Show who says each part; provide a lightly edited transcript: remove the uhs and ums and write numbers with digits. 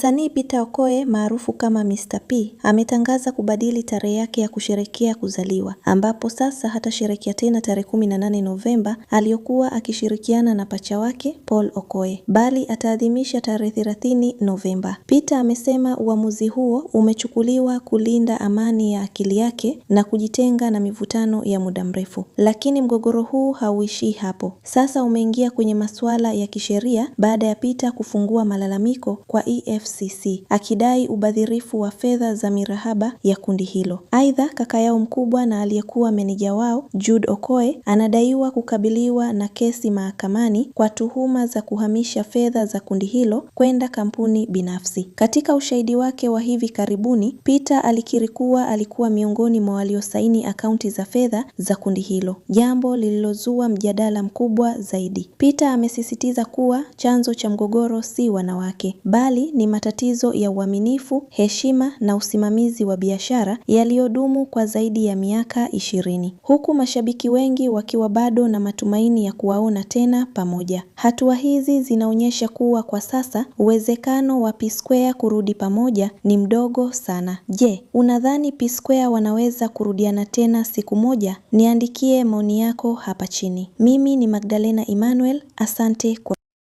Speaker 1: Msanii Peter Okoye maarufu kama Mr P ametangaza kubadili tarehe yake ya kusherehekea kuzaliwa, ambapo sasa hatasherehekea tena tarehe 18 Novemba aliyokuwa akishirikiana na pacha wake Paul Okoye, bali ataadhimisha tarehe 30 Novemba. Peter amesema uamuzi huo umechukuliwa kulinda amani ya akili yake na kujitenga na mivutano ya muda mrefu. Lakini mgogoro huu hauishii hapo. Sasa umeingia kwenye masuala ya kisheria baada ya Peter kufungua malalamiko kwa EFCC akidai ubadhirifu wa fedha za mirahaba ya kundi hilo. Aidha, kaka yao mkubwa na aliyekuwa meneja wao Jude Okoye anadaiwa kukabiliwa na kesi mahakamani kwa tuhuma za kuhamisha fedha za kundi hilo kwenda kampuni binafsi. Katika ushahidi wake wa hivi karibuni, Peter alikiri kuwa alikuwa miongoni mwa waliosaini akaunti za fedha za kundi hilo, jambo lililozua mjadala mkubwa zaidi. Peter amesisitiza kuwa chanzo cha mgogoro si wanawake, bali ni matatizo ya uaminifu, heshima na usimamizi wa biashara yaliyodumu kwa zaidi ya miaka 20, huku mashabiki wengi wakiwa bado na matumaini ya kuwaona tena pamoja. Hatua hizi zinaonyesha kuwa kwa sasa uwezekano wa P-Square kurudi pamoja ni mdogo sana. Je, unadhani P-Square wanaweza kurudiana tena siku moja? Niandikie maoni yako hapa chini. Mimi ni Magdalena Emmanuel, asante kwa